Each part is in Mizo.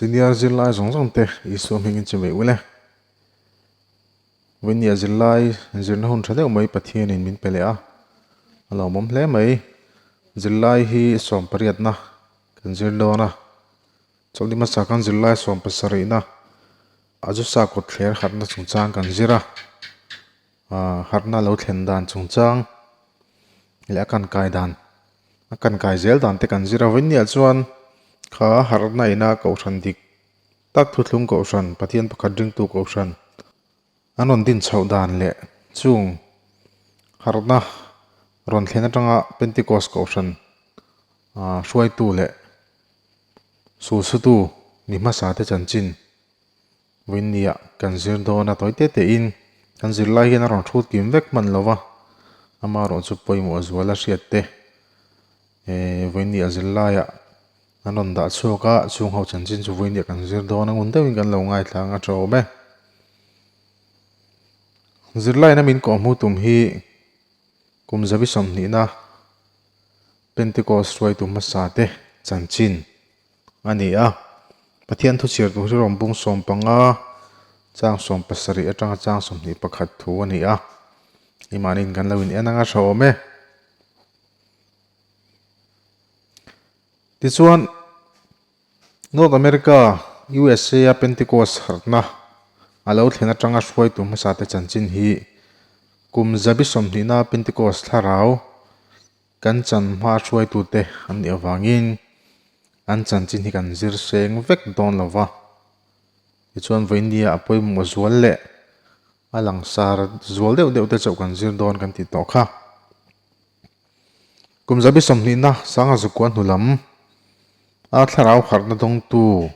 Senior zirlai zawng zawng te Isua hmingin che mai ule. Vawinia zirlai zirna hun tha deuh mai Pathianin min pe leh a, a lawmawm hle mai. Zirlai hi sawmpariatna kan zir dawn a, chawlhni hmasa khan zirlai sawmpasarihna Azusa kawtthler harhna chungchang kan zir a, harhna lo thlen dan chungchang leh a kan kai dan a kan kai zel dan te kan zir a vawinia chuan kha harhna ina kohhran dik tak thuthlung kohhran Pathian pakhat ringtu kohhran an rawn din chhoh dan leh chung harhna rawn thlen atanga Pentecost kohhran ah hruaitu leh sulsutu mi hmasa te chanchin Vawinia kan zir dawn a tawi te te in kan zir lai hian a rawn hrut kim vek hman lo va, amaherawh chu pawimawh zual a hriat te eh vawinia zir laiah an rawn dah chhuak a, chung ho chanchin chu vawinia kan zir dawn a ngun deuhin kan lo ngaithla ang a tha awm e. Zirlaina min kawhhmuh tum hi kum zabi sawmhnihna Pentecost hruaitu hmasa te chanchin a ni a. Pathian thu chhiar tur hi rawn bung 15 chang 17 atanga chang 21 thu a ni a. Imahniin kan lo in en anga tha awm e. Tichuan, North America, USA a Pentecost harhna a lo thlen atanga hruaitu hmasate chanchin hi kum zabi sawmhnihna Pentecost thlarau Kan chan hma hruaitute an nih avangin an chanchin hi kan zir seng vek dawn lo va. Tichuan vawinia a pawimawh zual leh a langsar zual deuh deuh te chauh kan zir dawn kan tih tawh kha. Kum zabi sawmhnihna sanga zukua hnu lam a thlarau harhna dawngtu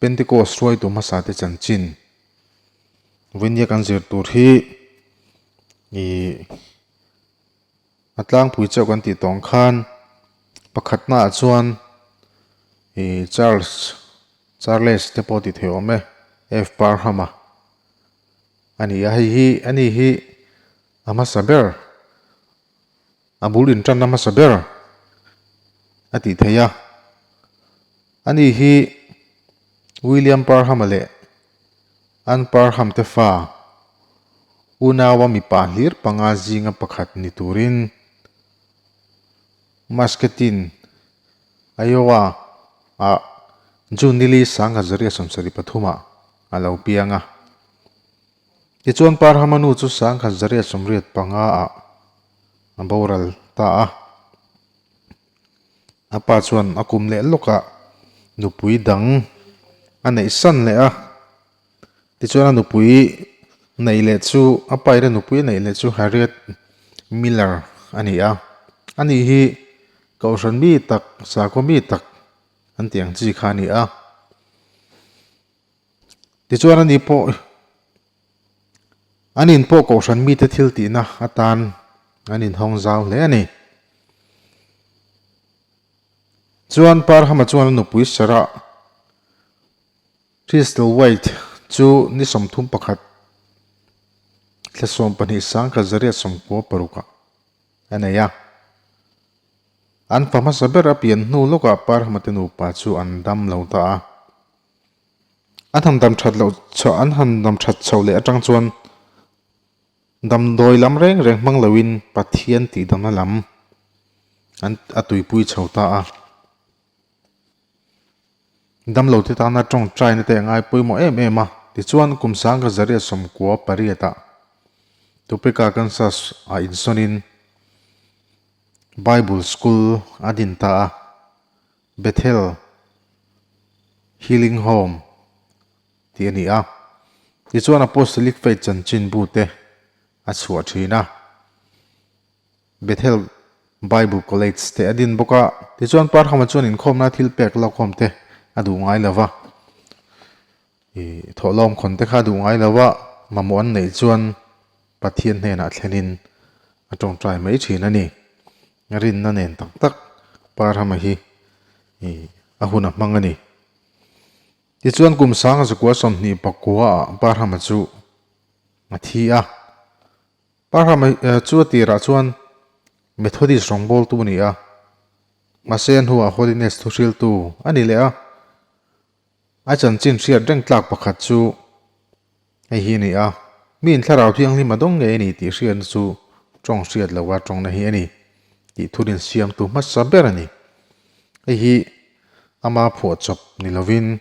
Pentecost hruaitu hmasa te chanchin vawinia kan zir tur hi ih A tlangpui chauh kan tih tawng khan pakhatnaah chuan ih Charles Charles te pawh tih theih awm e F Parham a a ni a hei hi a ni hi a hmasa ber a bul intanna hmasa ber a tih theih a a ni hi William Parham-a leh An Parham te fa unaua mipa hlir panga zinga pakhat ni turin Muscatine, Iowa ah June nili 1973 ah a lo piang a. Tichuan Parham-a nu chu 1985 ah a boral ta a. A pa chuan a kum leh lawkah nupui dang a neih san leh a, tichuan a nupui neih leh chu a paina nupui a neih leh chu Harriet Miller a ni a, ani hi kohhran mi tak sakhaw mi tak an tih ang chi kha a ni a, tichuan ani pawh an in pawh kohhran mite thil tihna atan an inhawng zau hle a ni. Chuan Parhama chuan a nupui Sarah Thistlethwaite chu ni 31 thla 12 1996 ah a nei a. An fa hmasa ber a pian hnu lawkah Parhama te nupa chu an dam lo ta a. An han dam that loh an han dam that chhoh leh atang chuan Damdawi lam reng reng hmang loin Pathian tihdamna lam an a tuipui chho ta a. Damlote tana tawngtaina te a ngai pawimawh em em a. Tichuan, kum sangkhat zariat sawmkua pariatah Topeka, Kansas ah insawnin Bible School a din ta a, Bethel Healing Home tih a ni a. Tichuan Apostolic Faith chanchin bu te a chhuah thin a. Bethel Bible College te a din bawk a. Tichuan Parhama chuan inkhawmna thil pek lawkhawm te a duh ngai lo va. Ih thawhlawm khawn te kha a duh ngai lo va, mamawh an neih chuan Pathian hnenah thlenin a tawngtai mai thin a ni. Rinna nen tak tak Parhama hi ih a hun a hmang a ni. Tichuan kum sanga zakua 29 ah Parhama chu a thi a. Parhama chu a tirah chuan Methodist rawngbawltu a ni a, mahse a hnuah Holiness thuhriltu a ni leh a. A chanchin hriat reng tlak pakhat chu hei hi a ni a, Miin thlarau thianghlim a dawng ngei a ni tih hriatna chu tawng hriat loha tawngna hi a ni tih thurin siamtu hmasa ber a ni. Hei hi ama phuahchawp ni lovin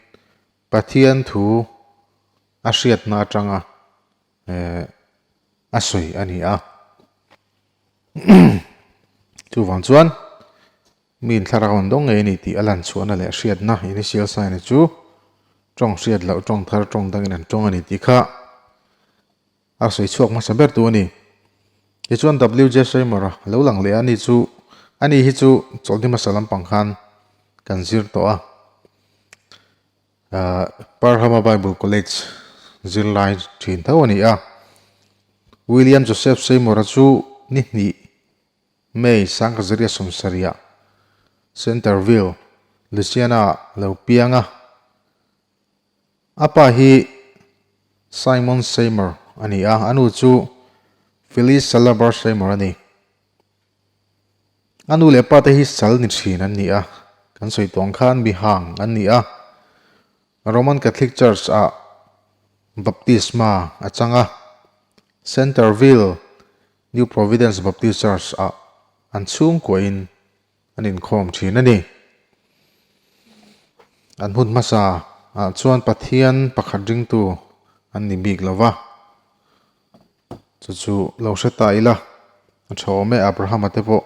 Pathian thu a hriatna atanga a sawi a ni a. Chuvang chuan Miin thlarau an dawng ngei a ni tih a lan chhuahna leh hriatna, initial sign, chu tawng hriat loh, tawng thar, tawng dangin an tawng a ni tih kha a sawi chhuak hmasa ber tu a ni. Tichuan WJ Seymour a lo lang leh a, ani chu ani hi chu chawlhni hmasa lampang khan kan zir tawh a. Parhama Bible College zirlai thin tho a ni a. William Joseph Seymour-a chu ni hnih May Sangkazaria sawmsarihah Centerville, Louisiana-ah lo piang a. A pa hi Simon Seymour a ni a, a nu chu Phyllis Salabar Seymour a ni. A nu leh pa te hi sal ni thin an ni a, kan sawi tawng khan mihang an ni a. Roman Catholic Church-ah baptisma a chang a, Centerville, New Providence Baptist Church ah an chhungkuahin an inkhawm thin a ni. An hun hmasa ah chuan Pathian pakhat ringtu an ni bik lo va, chu chu lo hre ta ila a tha awm e, Abrahama te pawh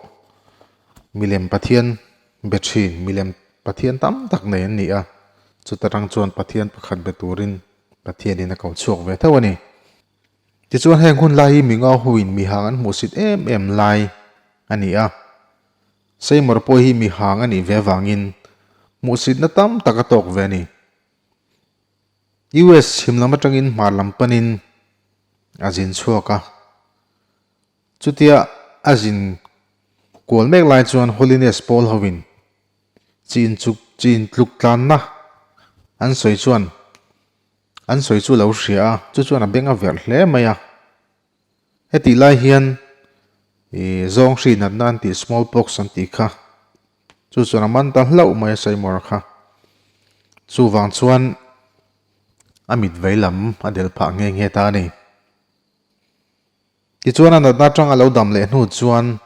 milem Pathian be thin, milem Pathian tam tak nei an ni a, chuta tang chuan Pathian pakhat be turin Pathianin a ko chhuak ve tho a ni. Tichuan heng hun lai hi mi ngauhuin mi hang an hmuhsit em em lai a ni a. Seymour pawh hi mi hang a nih ve avangin hmuhsitna tam tak a tawk ve a ni. US chhim lam atangin hmar lam panin a zin chhuak a. Chutia a zin kual mek lai chuan Holiness pawl hoin chin chuk chin tluk tlanna an sawi chuan An sawi chu lo hria a, chu chuan a beng a verh hle mai a. Hetih lai hian ih zawng hri natna an tih small pox an tih kha chu chuan a man ta hlauh mai a Seymour kha. Chuvang chuan a mit vei lam a del phah nghe nghe ta a ni. Tichuan a natna atang a lo dam leh hnu chuan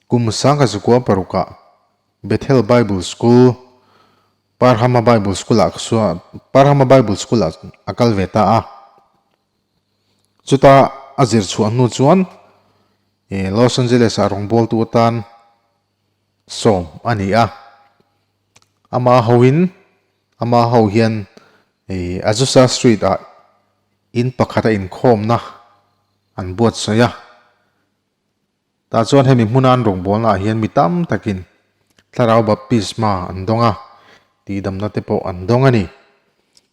kum sangkhat zakua parukah Bethel Bible School, Parhama Bible School ah chuan Parhama Bible School ah a kal ve ta a. Chuta a zir chhuah hnu chuan Los Angeles ah rawngbawltu atan sawm a ni a. Ama hoin ama ho hian Azusa Street ah in pakhat a inkhawmna an buatsaih a. Tah chuan hemi hmuna an rawngbawlna ah hian mi tam takin thlarau baptisma an dawng a, tihdamna te pawh an dawng a ni.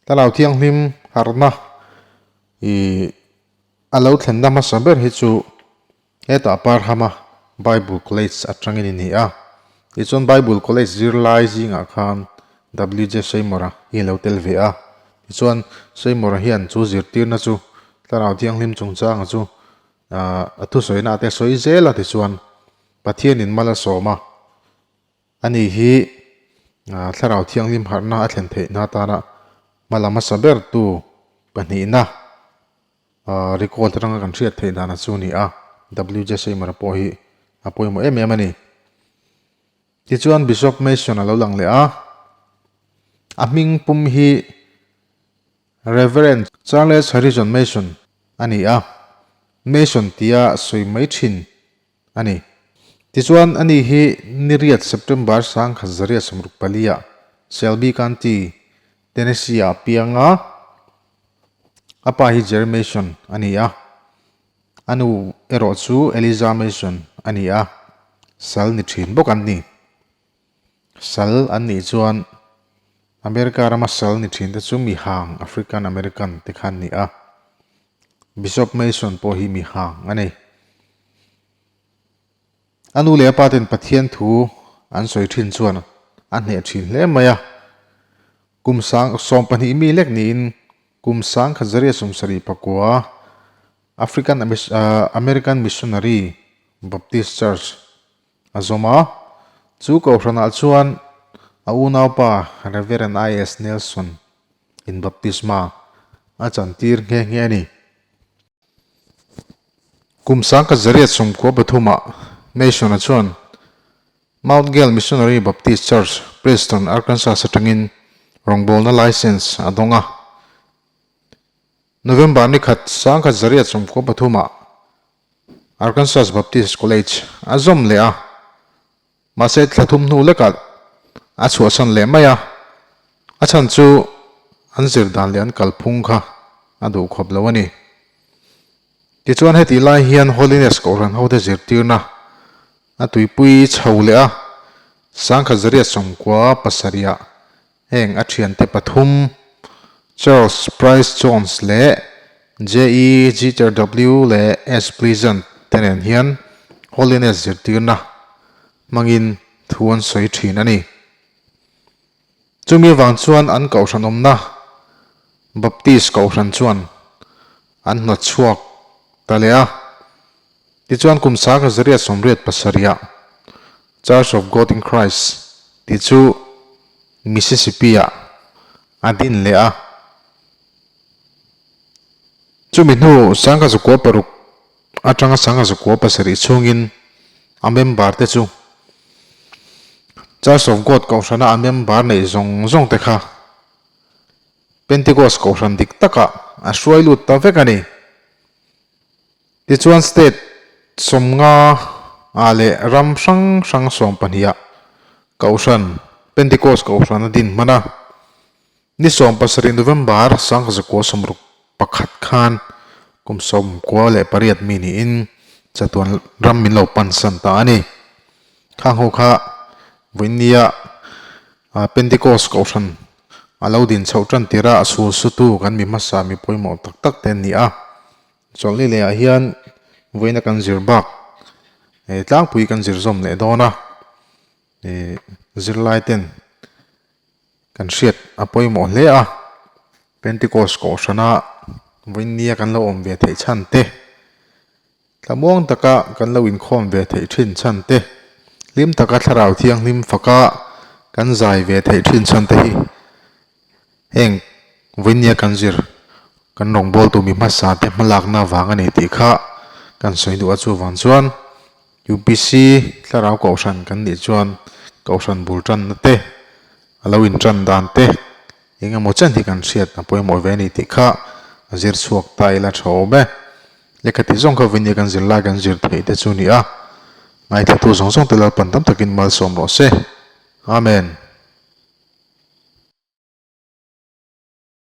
Thlarau thianghlim harhna ih a lo thlenna hmasa ber hi chu hetah Parhama Bible College atangin a ni a. Tichuan Bible College zirlai zingah khan WJ Seymour-a hi a lo tel ve a. Tichuan Seymour-a hian chu zirtirna chu thlarau thianghlim chungchanga chu A thusawina ate sawi zel a tichuan Pathianin mal a sawm a, ani hi Thlarau Thianghlim harhna a thlen theihna atana hma la hmasa bertu pahnihna record atanga kan hriat theih dana chu a ni a, WJ Seymour-a pawh hi a pawimawh em em a ni. Tichuan Bishop Mason a lo lang leh a, a hming pum hi Rev. Charles Harrison Mason a ni a, Mason tia sawi mai thin a ni. Tichuan, ani hi niriat September 1964 ah Shelby County, Tennessee ah a piang a, a pa hi Jerry Mason a ni a, a nu erawh chu Eliza Mason a ni a, sal ni thin bawk an ni. Sal an nih chuan America rama sal ni thin te chu mihang, African American, te kha an ni a. Bishop Mason pawh hi mihang a ni. A nu leh a pa ten Pathian thu an sawi thin chuan a hneh thin hle mai a. Kum sang 12 mi lek niin kum 1979 African American Missionary Baptist Church A zawm a, chu kohhranah chuan A unaupa Reverend I.S. Nelson in baptisma a chantir nghe nghe a ni. Kum sangkhat zariat sawmkua pathumah Mason-a chuan Mount Gale Missionary Baptist Church, Preston, Arkansas atangin rawngbawlna license a dawng a. November ni khat sangkhat zariat sawmkua pathumah Arkansas Baptist College a zawm leh a. Mahse thla thum hnu lekah a chhuahsan leh mai a, a chhan chu an zir dan leh an kalphung kha a duh khawp lo a ni. Tichuan hetih lai hian Holiness Kohhran hote zirtirna a tuipui chho leh a, sangkhat zariat sawmkua pasarihah heng a thiante pathum Charles Price Jones leh JE Jeter W leh S Pleasant te nen hian Holiness zirtirna hmangin thu an sawi thin a ni. Chumi avang chuan an kohhran awmna Baptist kohhran chuan an hnawt chhuak ta leh a. Tichuan kum sangha zariat sawmriat pasarihah Church of God in Christ tih chu Mississippi-ah a din leh a. Chumi hnu sangha zakua paruk atanga sangha zakua pasarih chhungin a member te chu Church of God kohhrana a member neih zawng zawng te kha Pentecost kohhran dik takah a hruai lut ta vek a ni. Tichuan state sawmnga ah leh ram hrang hrang 12 ah Kohhran, Pentecost Kohhran a din hman a. Ni 17 November 1961 khan kum 98 mi niin chatuan ram min lo pansan ta a ni. Khang ho kha vawinia Pentecost Kohhran a lo din chhoh tan tirh a sul sutu kan mi hmasa mi pawimawh tak tak te an ni a. Chawlhni lehah hian vawiina kan zir bak tlangpui kan zir zawm leh dawn a, zirlai ten kan hriat a pawimawh hle a, Pentecost kohhrana vawiinnia kan lo awm ve theih chhan te, thlamuang taka kan lo inkhawm ve theih thin chhan te, hlim taka thlarau thianghlim faka kan zai ve theih thin chhan te hi Heng vawinia kan zir kan rawngbawltu mi hmasa te hmalakna vang a ni tih kha kan sawi duh a chuvang chuan UPC thlarau kohhran kan nih chuan kohhran bul tanna te a lo intan dan te eng emaw chen hi kan hriat a pawimawh ve a ni tih kha a zir chhuak ta ila tha awm e. Lehkha tih zawng kha vawinia kan zir lai kan zir theih te chu ni a, ngaithla tu zawng zawng te Lalpan tam takin malsawm rawh se. Amen.